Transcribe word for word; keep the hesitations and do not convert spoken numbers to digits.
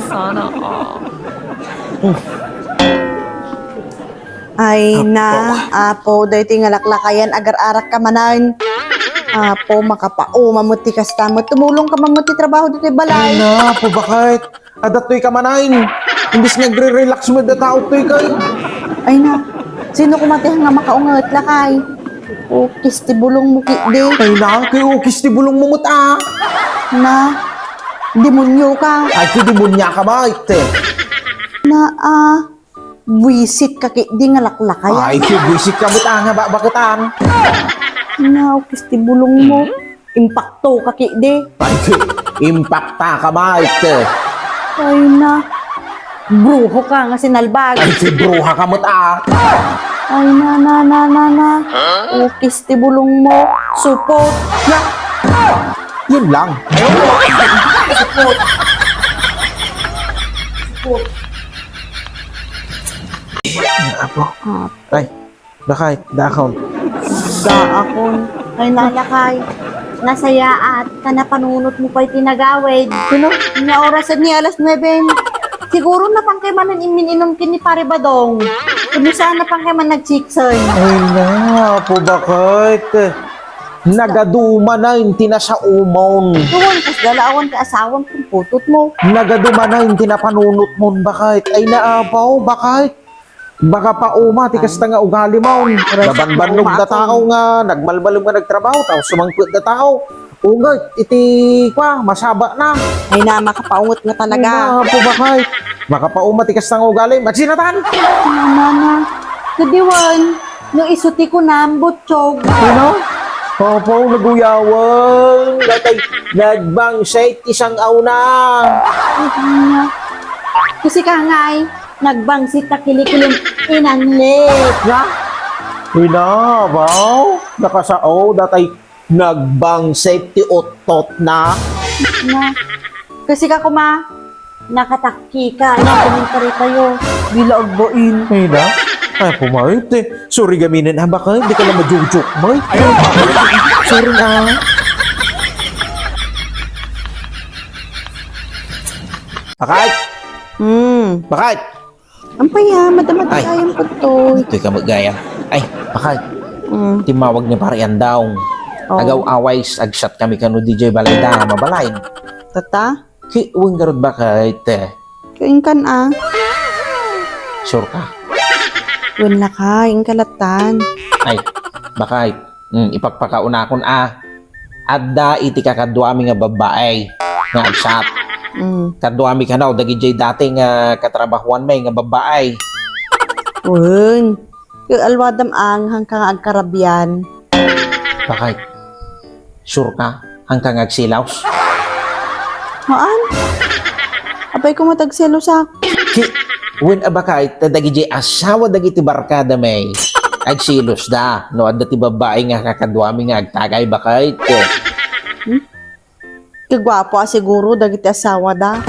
Sana all. Ay na, Apo, daytoy nga laklakayan, agar-arakka manen. Apo, makapauma met ti kasta met. Tumulongka man met ti trabaho ditoy balay. Ay na, Apo, bakit? Adda toy ka manen. Imbes nga agre-relax met data toy kay. Ay na, sino koma ti nga makaunget, lakay? Ukis ti bulong mo, kidi. Ay na, kay ukis ti bulong mo met, a. Na, demonyo ka. Ay, kay demonia ka, mait. Na, a, buisit ka, kidi, nga laklakayan. Ay, kay buisit ka met, a, nga babaketan. Na, ukis ti bulong mo. Impakto ka, kidi. Ay, kay impakta ka, mait. Ay na, bruho ka nga sinalbag. Ay, kay bruha ka met, a. Ay na, na, na, na, na. Ukis ti bulong mo. Supot. Na. Yun lang. Apo. Ah. Ay, bakit? Dakon. Dakon. Ay, na, lakay. Nasayaat ta napanunot mo pay ti nagawid. Sino? Nga oras ni alas nuebe. Siguro napangkay manen immin-inom ken ni Pare Badong. Kuno saan napangkay man nagsiksen. Ay na, Apo, bakit? Nagadu manen ti nasaomon. Tuwan, kas dala awan ti asawam ken putot mo. Nagadu manen ti napanunot mon, bakit? Ay na, Apo, bakit? Makapauma ti kasta nga ugali mo. Nabanbannog da tao nga, nagmalmalem nga nagtrabaho, tao sumangpet da tao. Unget, iti, kwa, masaba na. Ay na, makapaunget nga talaga. Ay na, Apo, bakit? Makapauma ti kasta nga ugali. Masinatan! Mama, kadiwan, no isu ti kunam, butsog. Ano? Apo, naguyawan. Datay, nagbangsit ti sang-awna. Kasi ka ngay, nagbangsit ta kilikilim inanglit. Na? Ina, abaw, nakasao, datay nagbangsit ti uttotna. Na, kasi ka kuma, nakatakki ka, ina, komentary tayo. Bila agbain. Ay na, ay, pumait eh. Sorry gaminen, ha, bakit? Di ka na majujuk, may. Sorry na. Bakit? Hmm. Bakit? Ampay, ah, madamag Ay. Kayang pagtoy. Ito'y kamagayang. Ay, bakit? Mm. Timawag ni Pare Andaw. Oh. Agaw away, agsat kami kano D J balay da, mabalay. Tata? Ki, wen garud bakit, eh? Ki, inkan, ah. Sure ka? Wen laka, inka latan. Ay, bakit? Hmm, ipakpakaunakon, ah. Adda iti kakaduami nga babbaay nga agsat. Mm. Kaduami kano, dagidiay dati nga katrabahuanmi nga babbaay. Wen. Ket alwadam ang hangka nga agkarabian. Bakit? Sure ka? Hangka nga agsilaos? Haan? Apay ko matagselosak? Ki, wen a bakit, ta dagidiay asawa dagiti barkadami. Agsilos da, no adda ti babbaay nga kakaduami nga agtagay bakit. Hmm? Kaguapo a siguro dagiti asawa da.